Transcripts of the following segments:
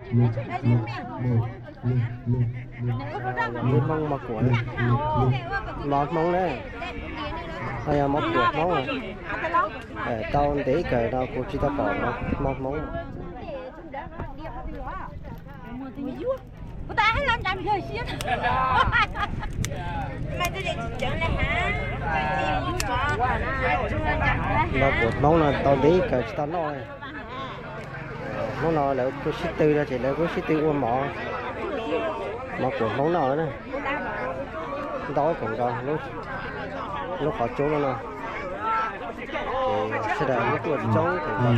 Mov Hmoob mov kuam, mov Hmoob na, yog mov kuam Hmoob. Tau ntev kawg no kuv tsis tau pom mov Hmoob. Mov kuam Hmoob no tau ntev kawg tsis tau noj. Hnub no lawv kuj sib tw no ces lawv kuj sib tw ua mov, mov kuam Hmoob noj na. Ntau kawg nkaus lub qhov cub no no. Ces sawv daws kuj tuaj coob kawg nkaus thiab.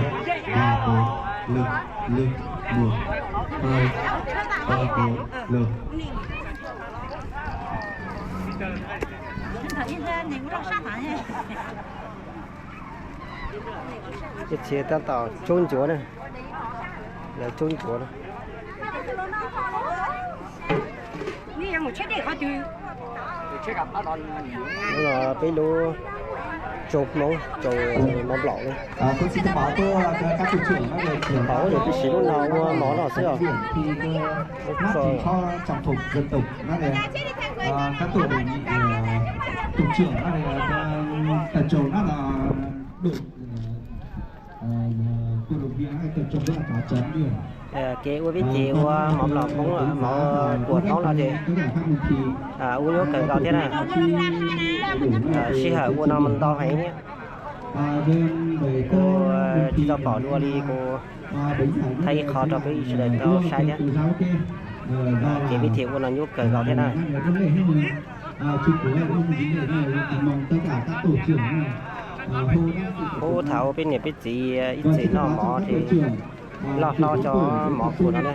Ib txhia tab tom tsub ncuav na, lawv tsub ncuav na. Hnub no peb lub tsoom Hmoob tsoom mov nplaum na. Pom ua yog peb siv lub no ua mov noj xwb os. Kev ua peb ces ua mov nplaum Hmoob, mov kuam Hmoob no ces ua nyuaj kawg nkaus thiab na. Sij hawm ua no ntau heev thiab. Kuv tsis tau pom dua li, kuv thaij ib qho rau peb sawv daws tau saib thiab. Kev peb ces ua no nyuaj kawg nkaus thiab na. Ub, thaum peb niam peb txiv ib txwm noj mov ces loj hlob cov mov kuam no na.